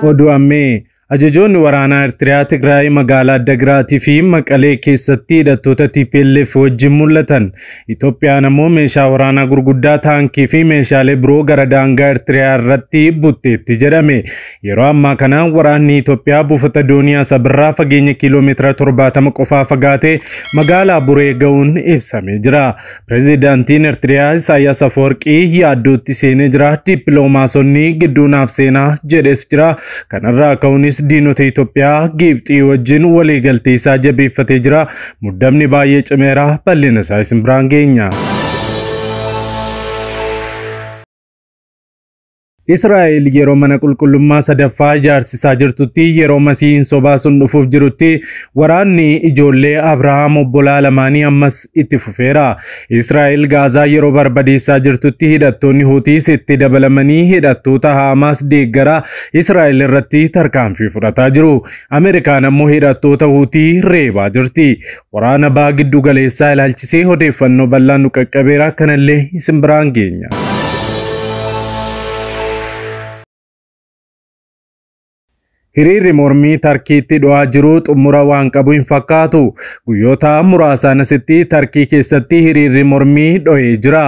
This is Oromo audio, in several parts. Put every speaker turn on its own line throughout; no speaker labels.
Oduu ammee ajajoonni waraanaa Eertiriyaa Tigraay magaalaa Addagraatii fi Maqalee keessatti hidhattoota TPLF wajjin mul'atan. Itoophiyaan ammoo meeshaa waraanaa gurguddaa, taankii fi meeshaalee biroo gara daangaa Eertiriyaa irratti butteetti jedhame. Yeroo ammaa kana waraanni Itoophiyaa buufata doonii Asabirraa fageenya kiiloomeetira 70 qofaa fagaatee magaalaa Buree ga'uun ibsamee jira. Pireezidaantiin Eertiriyaa Isaayyaas Afawarqii yaaddootti seenee jira. Dippiloomaasonni gidduu naaf seenaa jedhes jira. Kanarraa ka'uunis diinota Itoophiyaa Gibxii wajjin waliigaltee isaa jabeeffatee jira. Muddamni baay'ee cimeera. Bal'ina isaa isin biraan geenya. Israa'el yeroo mana qulqullummaa sadaffaa ijaarsisaa jirtutti, yeroo Masiihiin sobaa sun dhufuuf jirutti, waraanni ijoollee Abrahaam obbolaa lamaanii ammas itti fufeera. Israa'el Gaazaa yeroo barbadeessaa jirtutti, hidhattoonni Huutiis itti dabalamanii hidhattoota Haamaas deeggaraa Israa'el irratti tarkaanfii fudhataa jiru. Ameerikaan ammoo hidhattoota Huutii reebaa jirti. Waraana baha giddu galeessaa ilaalchisee odeeffannoo bal'aan nu qaqqabeera, kanallee isin biraan geenya. Hiriirri mormii Tarkiitti dho'aa jiru xumura waan qabu hin fakkaatu. Guyyoota muraasaan asitti Tarkii keessatti hiriirri mormii dho'ee jira.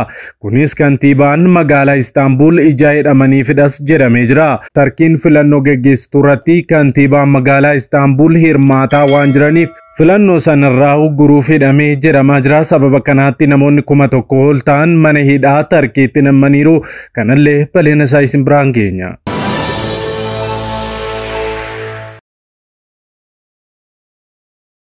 Kunis kantiibaan magaalaa Istaanbul ija hidhamaniifidhas jedhamee jira. Tarkiin filannoo geggeessitu irratti kantiibaan magaalaa Istaanbul hirmaataa waan jiraniif filannoo sanarraa ugguruuf hidhamee jedhamaa jira. Sababa kanaatti namoonni 1000 ol ta'an mana hidhaa Tarkiitti nammaniiru. Kanallee bal'ina isaa isin biraan geenya.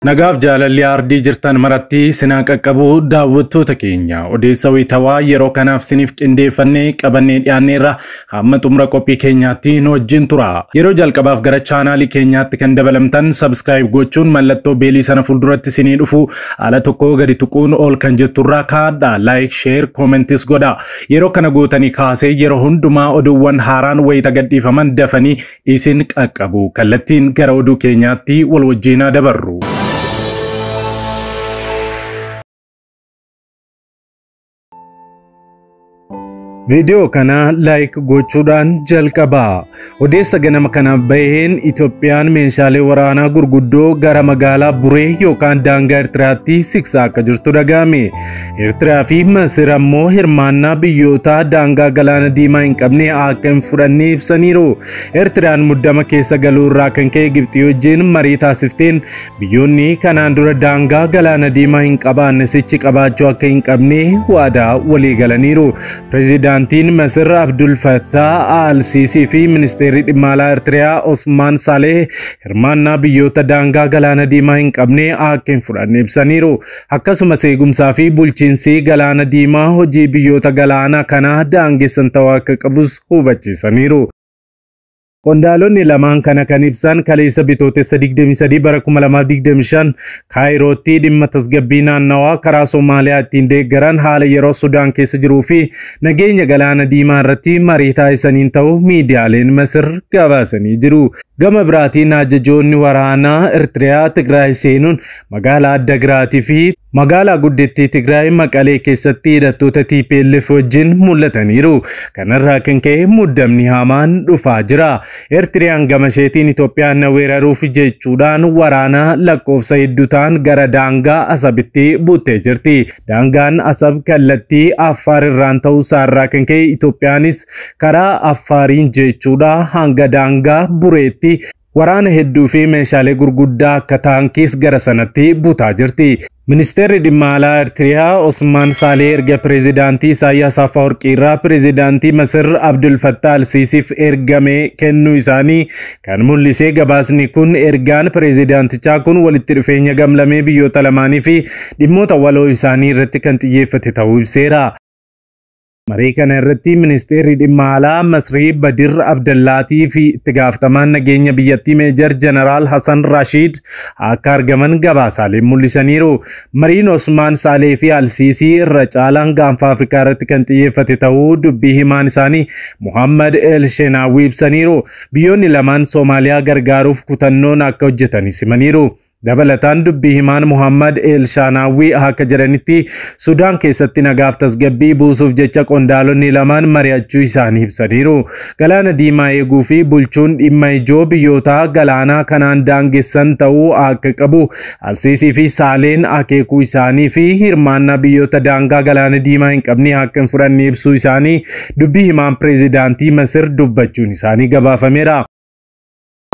Nagaaf jaalalli aardii jirtan maratti sinaa qaqqabu, daawwattoota keenya. Odeessa wayitawaa yeroo kanaaf siniif qindeeffannee qabannee dhiyaanneerra, hamma xumura qophii keenyaatti nu wajjin tura. Yeroo jalqabaaf gara chaanaalii keenyaatti kan dabalamtan subscribe gochuun mallattoo beelii sana fuulduratti sinii dhufu ala tokko gadi tuquun ol kan jetturraa kaadha. Like, share, commentis godha. Yeroo kana gootanii kaasee yeroo hundumaa oduuwwan haaraan wayita gadhiifaman dafanii isin qaqqabu. Kallattiin gara oduu keenyaatti wal wajjinaa dabarru. Viidiyoo kana like gochuudhaan jalqabaa. Odeessa ganama kana baheen Itoophiyaan meeshaalee waraanaa gurguddoo gara magaalaa Buree yookaan daangaa Eertiraatti siksaa akka jirtu dhaga'ame. Eertiraa fi Masir ammoo hirmaannaa biyyoota daangaa galaana diimaa hin qabne akka hin fudhanne ibsaniiru. Eertiraan muddama keessa galuu irraa kan ka'e Gibxii wajjin marii taasifteen biyyoonni kanaan dura daangaa galaana diimaa hin qabaanne sichi qabaachuu akka hin qabne waadaa walii galaniiru. Pireezidaantiin Masir Abdul Fattah Al-Sisii fi ministeerri dhimma alaa Eertiriyaa Osmaan Saleh hirmaannaa biyyoota daangaa galaana diimaa hin qabne akka hin fudhanne ibsaniiru. Akkasumas eegumsaa fi bulchiinsi galaana diimaa hojii biyyoota galaana kanaa daangessan ta'uu akka qabus hubachiisaniiru. Qondaalonni lamaan kana kan ibsan kaleessa Bitootessa 23 bara 2025 Kaayirootti dhimma tasgabbii naannawaa karaa Somaaliyaa ittiin deeggaran, haala yeroo Sudaan keessa jiruu fi nageenya galaana diimaa irratti marii taasisaniin ta'uu miidiyaaleen Masir gabaasanii jiru. Gama biraatiin ajajoonni waraanaa Eertiriyaa Tigraay seenuun magaalaa Addagraatii fi magaalaa guddittii Tigraay Maqalee keessatti hidhattoota TPLF wajjin mul'ataniiru. Kanarraa kan ka'e muddamni hamaan dhufaa jira. Eertiriyaan gama isheetiin Itoophiyaan na weeraruuf jechuudhaan waraana lakkoofsa hedduu ta'an gara daangaa Asabitti buttee jirti. Daangaan Asab kallattii Affaar irraan ta'uu isaarraa kan ka'e Itoophiyaanis karaa Affaariin jechuudha hanga daangaa Bureetti waraana hedduu fi meeshaalee gurguddaa akka taankiis gara sanatti butaa jirti. Ministeerri dhimma alaa Eertiriyaa Osmaan Saalee erga pireezidaantii Isaayyaas Afawarqii irraa pireezidaantii Masir Abdul Fattah Al-Siisiif ergame kennuu isaanii kan mul'ise gabaasni kun, ergaan pireezidaantichaa kun walitti dhufeenya gamlamee biyyoota lamaanii fi dhimmoota waloo isaanii irratti kan xiyyeeffate ta'uu ibseera. Marii kana irratti ministeerri dhimma alaa Masrii Badir Abdallaatii fi itti gaafatamaan nageenya biyyattii Meejar Jeneraal Hassan Rashid akka argaman gabaasaaleen mul'isaniiru. Mariin Osmaan Saalee fi Alsiisii irra caalaan gaanfa Afrikaa irratti kan xiyyeeffate ta'uu dubbii himaan isaanii Muhammad El Shenaawii ibsaniiru. Biyyoonni lamaan Soomaaliyaa gargaaruuf kutannoon akka hojjetanis himaniiru. Dabalataan dubbii himaan Muhammad El Shaanaawwi akka jedhanitti Sudaan keessatti nagaaf tasgabbii buusuuf jecha qondaalonni lamaan mari'achuu isaanii ibsaniiru. Galaana Diimaa eeguu fi bulchuun dhimma ijoo biyyoota galaanaa kanaan daangessan ta'uu akka qabu Alsiisii fi Saaleen akeekuu isaanii fi hirmaannaa biyyoota daangaa Galaana Diimaa hin qabne akka hin fudhanne ibsuu isaanii dubbii himaan pireezidaantii Masir dubbachuun isaanii gabaafameera.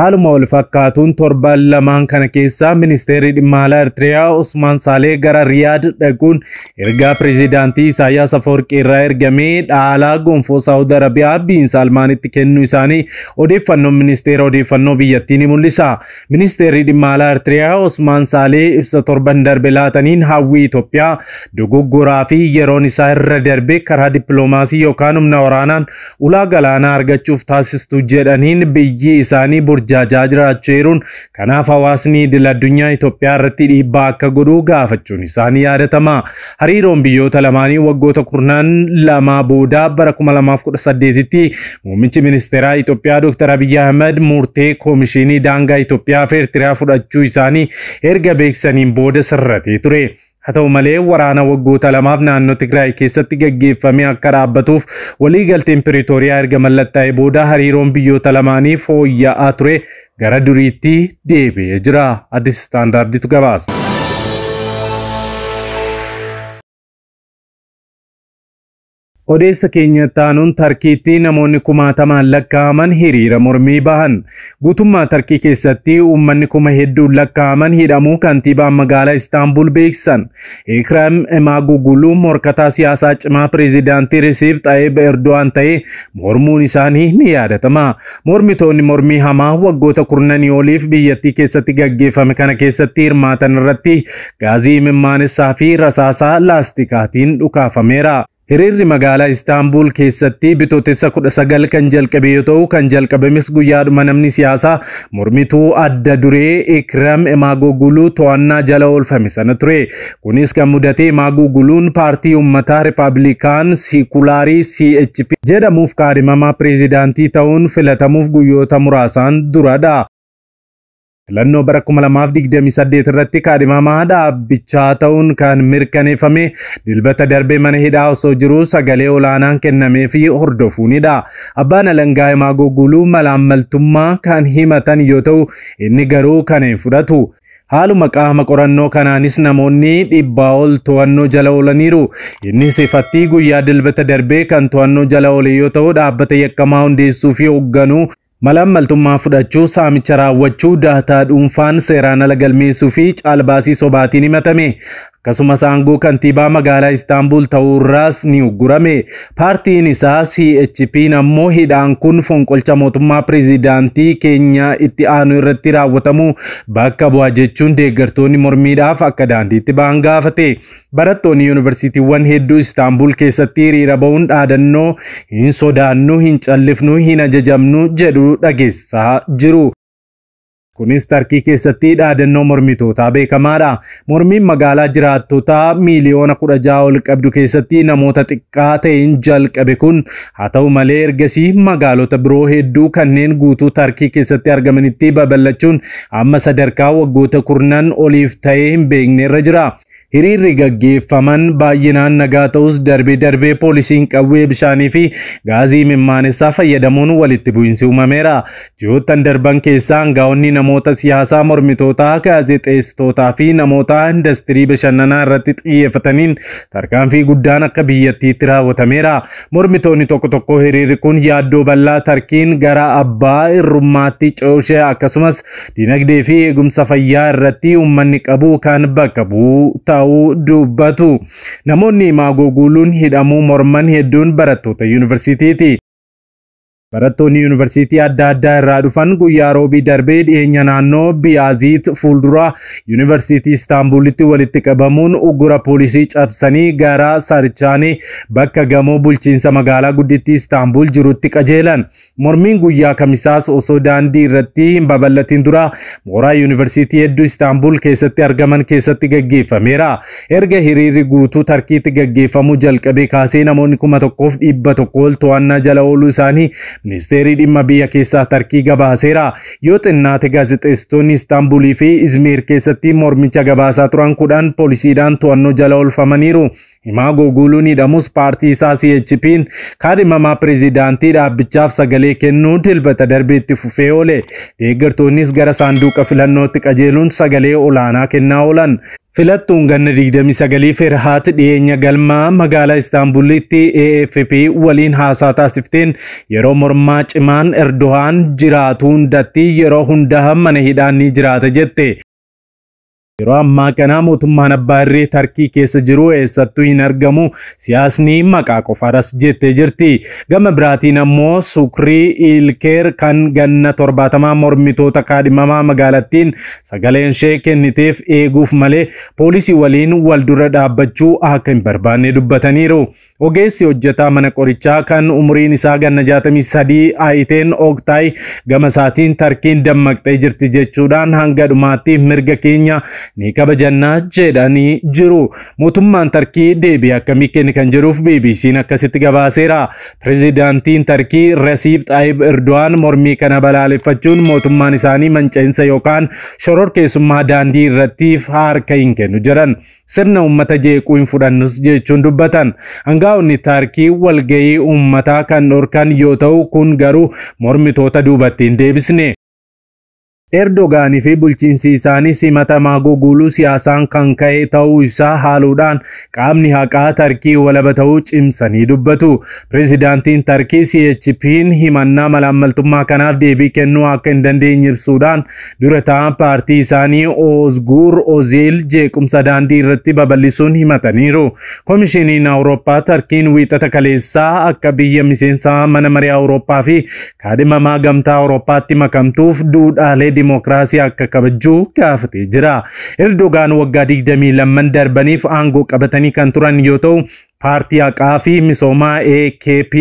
Haaluma wal fakkaatuun torban lamaan kana keessa ministeerri dhimma alaa Eertiriyaa Usmaan Saalee gara Riyaad dhaquun ergaa pireezidaantii Isaayyaas Afawarqii irraa ergamee dhaalaa gonfoo Saawud Arabiyaa Biin Salmaanitti kennuu isaanii odeeffannoon ministeera odeeffannoo biyyattii ni mul'isa. Ministeerri dhimma alaa Eertiriyaa Usmaan Saalee ibsa torban darbe laataniin hawwii Itoophiyaa dogoggoraa fi yeroon isaa irra darbe karaa dippiloomaasii yookaan humna waraanaan ulaa galaanaa argachuuf taasistu jedhaniin biyyi isaanii burjaajaa jiraachuu eeruun kanaaf hawaasni idil addunyaa Itoophiyaa irratti dhiibbaa akka godhu gaafachuun isaanii yaadatama. Hariiroon biyyoota lamaanii waggoota kurnaan lama booda bara 2018tti muummichi ministeeraa Itoophiyaa Dr. Abiyyi Ahmed murtee koomishinii daangaa Itoophiyaa fi Eertiriyaa fudhachuu isaanii erga beeksisaniin booda sirratee ture. Haa ta'u malee waraana waggoota lamaaf naannoo Tigraay keessatti gaggeeffame akka dhaabbatuuf waliigalteen Piriitooriyaa erga mallattaa'ee booda hariiroon biyyoota lamaanii fooyya'aa ture gara duriitti deebi'ee jira. Addis Istaandaarditu gabaasa. Odeessa keenya taanuun Tarkiitti namoonni kumaatamaan lakkaa'aman hiriira mormii bahan. Guutummaa Tarkii keessatti uummanni kuma hedduun lakkaa'aman hidhamuu kantiibaan magaalaa Istaanbul beeksisan. Ekrem Imamoglu morkataa siyaasaa cimaa pireezidaantii Resiip Xaayib Erdo'an ta'e mormuun isaanii ni yaadatama. Mormitoonni mormii hamaa waggoota kurnanii oliif biyyattii keessatti gaggeeffame kana keessatti hirmaatan irratti gaazii imimaanessaa fi rasaasaa laastikaatiin dhukaafameera. Hiriirri magaalaa Istaanbul keessatti bitootessa 19 kan jalqabe yoo ta'u kan jalqabames guyyaadhuma namni siyaasaa mormituu adda duree Ekrem Imamoglu to'annaa jala oolfame sana ture. Kunis kan mudate Imamogluun paartii uummataa Rippaabilikaan Sikulaarii CHP jedhamuuf kaadhimamaa pireezidaantii ta'uun filatamuuf guyyoota muraasaan duradha. Filannoo bara 2028 irratti kaadhimamaa dhaabbichaa ta'uun kan mirkaneeffame dilbata darbee mana hidhaa osoo jiruu sagalee olaanaan kennamee fi hordofuunidha. Abbaan alangaa Imamoglu malaammaltummaa kan himatan yoo ta'u inni garuu kana hin fudhatu. Haaluma qaama qorannoo kanaanis namoonni dhibbaa ol to'annoo jala oolaniiru. Innis ifatti guyyaa dilbata darbee kan to'annoo jala oole yoo ta'u dhaabbata yakkamaa hundeessuu fi hoogganuu malaammaltummaa fudhachuu, saamicha raawwachuu, daataa dhuunfaan seeraan ala galmeessuu fi caalbaasii sobaatiin himatame. Akkasumas aangoo kantiibaa magaalaa Istaanbul ta'uurraas ni uggurame. Paartiin isaa CHP'n ammoo hidhaan kun fonqolcha mootummaa pireezidaantii keenya itti aanu irratti raawwatamu bakka bu'a jechuun deeggartoonni mormiidhaaf akka daandiitti ba'an gaafate. Barattoonni yuunivarsiitiiwwan hedduu Istaanbul keessatti hiriira ba'uun dhaadannoo hin sodaannu, hin callifnu, hin ajajamnu jedhu dhageessisaa jiru. Kunis Tarkii keessatti dhaadannoo mormitootaa beekamaadha. Mormiin magaalaa jiraattotaa miiliyoona 16 ol qabdu keessatti namoota xiqqaa ta'een jalqabe kun haa ta'u malee ergasii magaalota biroo hedduu kanneen guutuu Tarkii keessatti argamanitti babal'achuun amma sadarkaa waggoota kurnan oliif ta'ee hin beekne irra jira. Hiriirri gaggeeffaman baay'inaan nagaa ta'us darbee darbee poolisiin qawwee bishaanii fi gaazii mimmaanessaa fayyadamuun walitti bu'iinsi uumameera. Ji'oottan darban keessaa aangaa'onni namoota siyaasaa, mormitootaa, gaazexeessitootaa fi namoota industirii bashannanaa irratti xiyyeeffataniin tarkaanfii guddaan akka biyyattiitti raawwatameera. Mormitoonni tokko tokko hiriirri kun yaaddoo bal'aa Tarkiin gara abbaa irrummaatti ce'ushee akkasumas dinagdee fi eegumsa fayyaa irratti uummanni qabu kan bakka bu'u ta'u dubbatu. Namoonni Imamogluun hidhamuu morman hedduun barattoota yuunivarsiitiiti. Barattoonni yuunivarsiitii adda addaa irraa dhufan guyyaa roobii darbee dhiyeenya naannoo Biyaaziit fuuldura yuunivarsiitii Istaanbulitti walitti qabamuun uggura poolisii cabsanii gara Sarchaanii bakka gamoo bulchiinsa magaalaa guddittii Istaanbul jirutti qajeelan. Mormiin guyyaa kamisaas osoo daandii irratti hin babal'atin dura mooraa yuunivarsiitii hedduu Istaanbul keessatti argaman keessatti gaggeeffameera. Erga hiriirri guutuu Tarkiitti gaggeeffamuu jalqabee kaasee namoonni 1100 ol to'annaa jala ooluu isaanii Ministeerri dhimma biyya keessaa Tarkii gabaaseera. Yoo xinnaate gaazexeessitoonni Istaanbulii fi Izmir keessatti mormicha gabaasaa turan 10 poolisiidhaan to'annoo jala oolfamaniiru. Imaamoogluu hidhamus paartii isaa CHP'n kaadhimamaa pireezidaantii dhaabbichaaf sagalee kennuu Dilbata darbee itti fufee oole. Deeggartoonnis gara saanduqa filannootti qajeeluun sagalee olaanaa kennaa oolan. Filattuun ganna 29 Ferhaat dhiyeenya galmaa magaalaa Istaanbulitti AFP waliin haasaa taasifteen yeroo mormaa cimaan Erdohaan jiraatu hundatti yeroo hundaa mana hidhaan ni jiraata jette. Yeroo ammaa kana mootummaan abbaa irree Tarkii keessa jiru eessattuu hin argamu, siyaasni maqaa qofaadhas jettee jirti. Gama biraatiin ammoo Sukrii Ilkeer kan ganna 70 mormitoota kaadhimamaa magaalattiin sagaleen ishee kenniteef eeguuf malee poolisii waliin wal dura dhaabbachuu akka hin barbaanne dubbataniiru. Ogeessi hojjetaa mana qorichaa kan umuriin isaa ganna 63 Ayiteen Oktay gama isaatiin Tarkiin dammaqxee jirti jechuudhaan hanga dhumaatti mirga keenya ni kabajannaa jedhanii jiru. Mootummaan Tarkii deebii akkamii kenne kan jedhuuf BBC'n akkasitti gabaaseera. Pireezidaantiin Tarkii Rasiib Xaayib Erdo'aan mormii kana balaaleffachuun mootummaan isaanii mancaa'insa yookaan shororkeessummaa daandii irratti harka hin kennu jedhan. Sirna uummata jeequu hin fudhannus jechuun dubbatan. Hangaa'onni Tarkii walgahii uummataa kan dhorkan yoo ta'u, kun garuu mormitoota duubatti hin deebisne. Erdogaanii fi bulchiinsi isaanii simata Imaamoogluu siyaasaan kan ka'e ta'uu isaa haaluudhaan qaamni haqaa Tarkii walaba ta'uu cimsanii dubbatu. Pireezidaantiin Tarkii CHP'n himannaa malaammaltummaa kanaaf deebii kennuu akka hin dandeenye ibsuudhaan dura ta'an paartii isaanii Ozgur Ozel jeequmsa daandii irratti babal'isuun himataniiru. Koomishiniin Awurooppaa Tarkiin wiixata kaleessaa akka biyya miseensa mana maree Awurooppaa fi kaadhimamaa gamtaa Awurooppaatti makamtuuf duudhaalee dimokiraasii akka kabajuu gaafatee jira. Erdogaan waggaa 22 darbaniif aangoo qabatanii kan turan yoo ta'u, paartii haqaa fi misoomaa AKP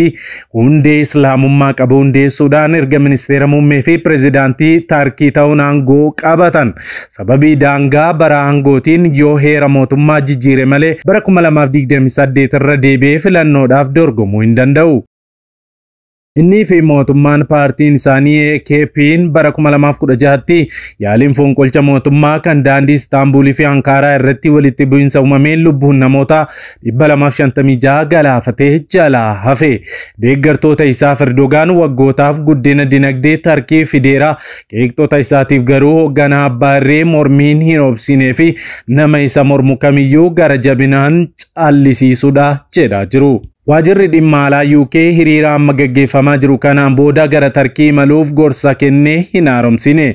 hundee islaamummaa qabu hundeessuudhaan erga ministeera muummee fi pireezidaantii Tarkii ta'uun aangoo qabatan. Sababii daangaa bara aangootiin yoo heera mootummaa jijjiire malee bara 2028 irra deebi'ee filannoodhaaf dorgomuu hin danda'u. Innii fi mootummaan paartiin isaanii AKP'n bara 2016tti yaaliin fonqolcha mootummaa kan daandii Istaanbulii fi Ankaaraa irratti walitti bu'iinsa uumameen lubbuun namoota 256 galaafatee jalaa hafe. Deeggartoota isaaf Erdogaan waggootaaf guddina dinagdee Tarkii fideera. Qeeqxota isaatiif garuu hoogganaa abbaa irree mormiin hin obsinee fi nama isa mormu kamiyyuu gara jabinaan callisiisuudha jedhaa jiru. Waajirri dhimma alaa UK hiriira amma gaggeeffamaa jiru kanaan booda gara Tarkii imaluuf gorsa kennee hin haaromsine.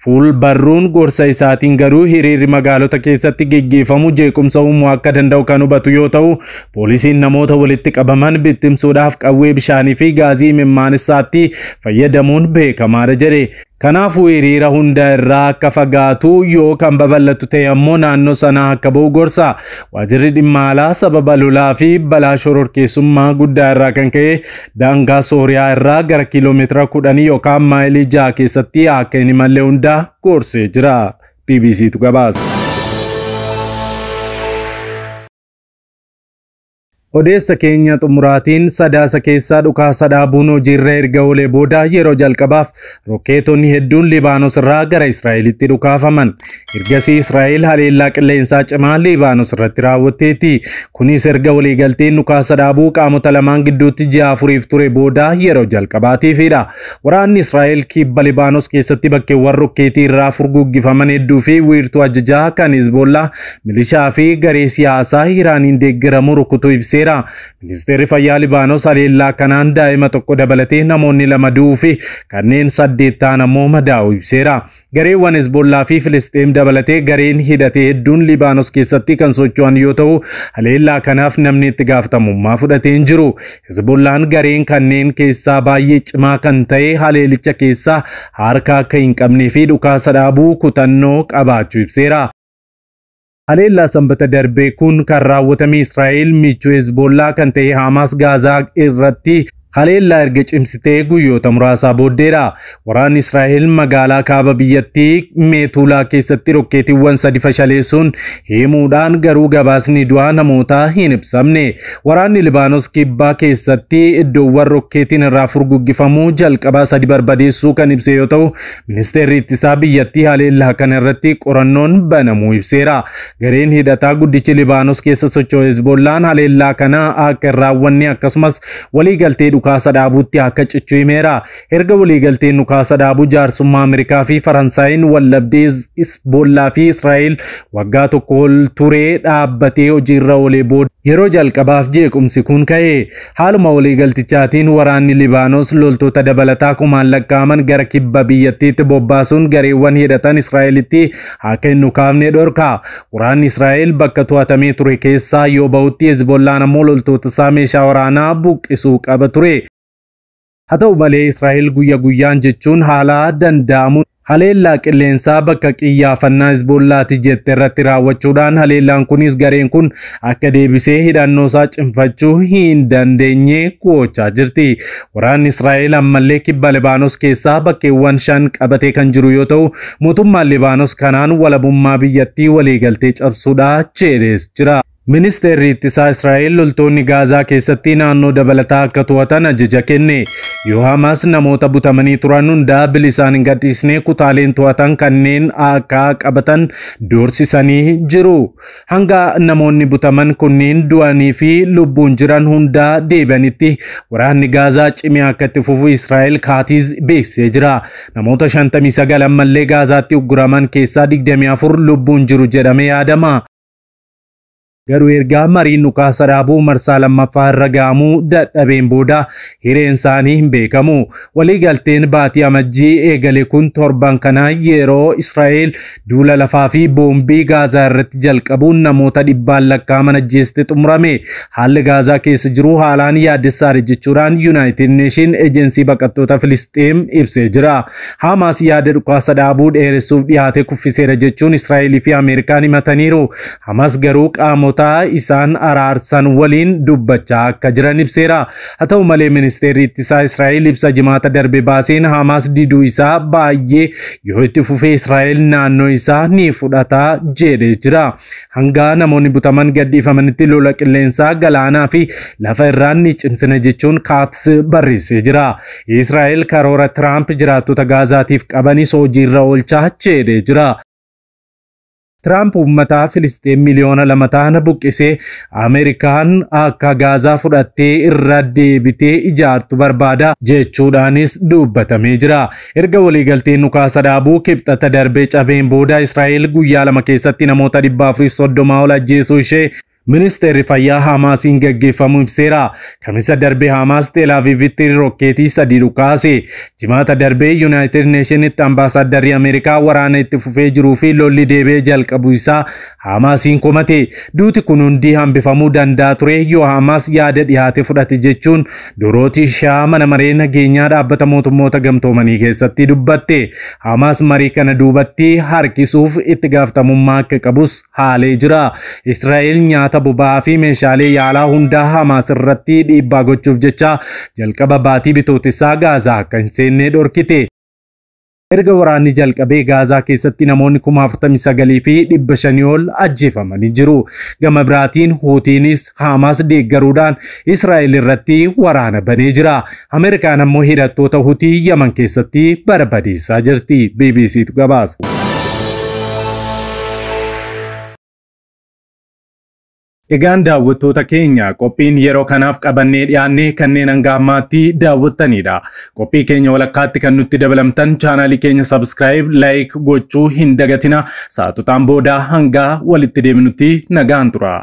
Fuul barruun gorsa isaatiin garuu hiriirri magaalota keessatti gaggeeffamu jeequmsa uumuu akka danda'u kan hubatu yoo ta'u, poolisiin namoota walitti qabaman bittimsuudhaaf qawwee bishaanii fi gaazii imimmaanessaatti fayyadamuun beekamaadha jedhe. Kanaafuu hiriira hunda irraa akka fagaatu, yoo kan babal'atu ta'e ammoo naannoo sanaa akka ba'u gorsa. Waajirri dhimma alaa sababa lolaa fi balaa shororkeessummaa guddaa irraa kan ka'e daangaa Sooriyaa irraa gara kiiloomeetira 10 yookaan maayilii 6 keessatti akka hin imalle hunda gorsee jira. BBCtu gabaasa. Odeessa keenya xumuraatiin Sadaasa keessaa dhukaasa dhaabuun hojiirra erga oolee booda yeroo jalqabaaf rokkeetonni hedduun Libaanos irraa gara Israa'elitti dhukaafaman. Ergasii Israa'el haleellaa qilleensaa cimaa Libaanos irratti raawwatteetti. Kunis erga waliigalteen dhukaasa dhaabuu qaamota lamaan gidduutti ji'a 4 ture booda yeroo jalqabaatiifidha. Waraanni Israa'el kibba Libaanos keessatti bakkeewwan rokkeetii irraa furguggifaman hedduu fi wiirtuu ajajaa kan Hizbollaa, milishaa fi garee siyaasaa Iraaniin deeggaramu rukutuu ibseera. Ministeerri fayyaa Libaanos haleellaa kanaan daa'ima tokko dabalatee namoonni 2 du'uu fi kanneen 8 ta'an ammoo madaa'uu ibseera. Gareewwan Hezbollaa fi Filisxeem dabalatee gareen hidhatee hedduun Libaanos keessatti kan socho'an yoo ta'u, haleellaa kanaaf namni itti gaafatamummaa fudhatee hin jiru. Hezbollaan gareen kanneen keessaa baay'ee cimaa kan ta'e haleelicha keessaa harka akka hin qabnee fi dhukaasa dhaabuu kutannoo qabaachuu ibseera. Haleellaa Sanbata darbee kun kan raawwatame Israa'el michuu Hezbollaa kan ta'e Hamaas Gaazaa irratti haleellaa erga cimsitee guyyoota muraasaa booddeedha. Waraanni Israa'el magaalaa kaaba biyyattii Meetuulaa keessatti rokkeetiiwwan 3 fashaleessuun himuudhaan garuu gabaasni du'aa namootaa hin ibsamne. Waraanni Libaanos kibbaa keessatti iddoowwan rokkeetiin irraa furguggifamuu jalqabaa 3 barbadeessuu kan ibse yoo ta'u, ministeerri ittisaa biyyattii haleellaa kana irratti qorannoon banamuu ibseera. Gareen hidhataa guddichi Libaanos keessa socho'u Hezbollaan haleellaa kana akka hin raawwanne akkasumas waliigaltee dhukaasa dhaabuutti akka cichu himeera. Erga waliigalteen dhukaasa dhaabuu jaarsummaa Ameerikaa fi Faransaayiin wallabdee Hezbollaa fi Israa'el waggaa tokko ol turee dhaabbatee hojiirra oolee booda yeroo jalqabaaf jeequmsi kun ka'e. Haaluma waliigaltichaatiin waraanni Libaanos loltoota dabalataa kumaan lakkaa'aman gara kibba biyyattiitti bobbaasuun gareewwan hidhatan Israa'elitti akka hin dhukaafne dhorka. Waraanni Israa'el bakka to'atamee ture keessaa yoo bahutti Hezbollaan ammoo loltoota isaa meeshaa waraanaa buqqisuu qaba ture. Haa ta'u malee Israa'el guyya guyyaan jechuun haala danda'amuun haleellaa qilleensaa bakka qiyyaafannaa Hezbollaati jette irratti raawwachuudhaan haleellaan kunis gareen kun akka deebisee hidhannoo isaa cimfachuu hin dandeenye gochaa jirti. Waraanni Israa'el ammallee kibba Libaanos keessaa bakkeewwan 5 qabatee kan jiru yoo ta'u, mootummaan Libaanos kanaan walabummaa biyyattii waliigaltee cabsuudha jedhees jira. Ministeerri ittisaa Israa'el loltoonni Gaazaa keessatti naannoo dabalataa akka to'atan ajaja kenne. Yoo Hamaas namoota butamanii turan hundaa bilisaan hin gadhiisne kutaaleen to'atan kanneen akka qabatan doorsisanii jiru. Hanga namoonni butaman kunneen du'anii fi lubbuun jiran hundaa deebi'anitti waraanni Gaazaa cimee akka itti fufu Israa'el Kaatiz beeksisee jira. Namoota 59 ammallee Gaazaatti ugguraman keessaa 24 lubbuun jiru jedhamee yaadama. Garuu ergaa mariin dhukaasa dhaabuu marsaa lammaffaa irra ga'amuu dadhabeen booda hireen isaanii hin beekamu. Waliigalteen baatii amajjii eegale kun torban kana yeroo Israa'el duula lafaa fi boombii Gaazaa irratti jalqabuun namoota dhibbaan lakkaa'aman ajjeeste xumurame. Haalli Gaazaa keessa jiru haalaan yaaddessaadha jechuudhaan Yuunaayitid Neeshin Ejensii Baqattoota Filisxeem ibsee jira. Hamaas yaada dhukaasa dhaabuu dheeressuuf dhiyaate kuffiseera jechuun Israa'elii fi Ameerikaan himataniiru. Hamaas garuu qaamota isaan araarsan waliin dubbachaa akka jiran ibseera. Haa ta'u malee ministeerri ittisaa Israa'el ibsa jimaata darbe baaseen Hamaas diduu isaa baay'ee yoo itti fufee Israa'el naannoo isaa ni fudhata jedhee jira. Hanga namoonni butaman gadhiifamanitti lola qilleensaa galaanaa fi lafa irraan ni cimsina jechuun Kaats barreessee jira. Israa'el karoora Tiraamp jiraattota Gaazaatiif qabanis hojiirra oolchaa jedhee jira. Tiraamp uummata Filisxeen miliyoona 2 ta'an buqqisee Ameerikaan akka Gaazaa fudhattee irra deebitee ijaartu barbaada jechuudhaanis dubbatamee jira. Erga waliigalteen dhukaasa dhaabuu kibxata darbee cabeen booda Israa'el guyyaa 2 keessatti namoota 430 ol ajjeesuu ishee Ministeerri fayyaa Hamaasiin gaggeeffamu ibseera. Kamisa darbee Hamaas Tel Aviivitti rokkeetii 3 dhukaase. Jimaata darbee Yuunaayitid Neeshinitti ambaasaadarri Ameerikaa waraana itti fufee jiruu fi lolli deebi'ee jalqabu isaa Hamaasiin komate. Duuti kun hundi hambifamuu danda'a ture yoo Hamaas yaada dhiyaate fudhate jechuun Dorootii Shaa mana maree nageenyaa dhaabbata mootummoota gamtoomanii keessatti dubbatte. Hamaas marii kana duubatti harkisuuf itti gaafatamummaa akka qabus haalee jira. Israa'el nyaata boba'aa fi meeshaalee yaalaa hundaa Hamaas irratti dhiibbaa gochuuf jecha jalqaba baatii bitootessaa Gaazaa akka hin seenne dhorkite. Erga waraanni jalqabee Gaazaa keessatti namoonni 49,500 ol ajjeefamanii jiru. Gama biraatiin Huutiinis Hamaas deeggaruudhaan Israa'el irratti waraana banee jira. Ameerikaan ammoo hidhattoota Huutii Yaman keessatti barbadeessaa jirti. BBCtu gabaasa. Egaan daawwattoota keenya qophiin yeroo kanaaf qabannee dhiyaanne kanneen hanga ammaatti daawwattanidha. Qophii keenya walakkaatti kan nutti dabalamtan chaanaalii keenya subscribe, like gochuu hin dagatina. Sa'aatotaan booda hanga walitti deebinutti nagaan tura.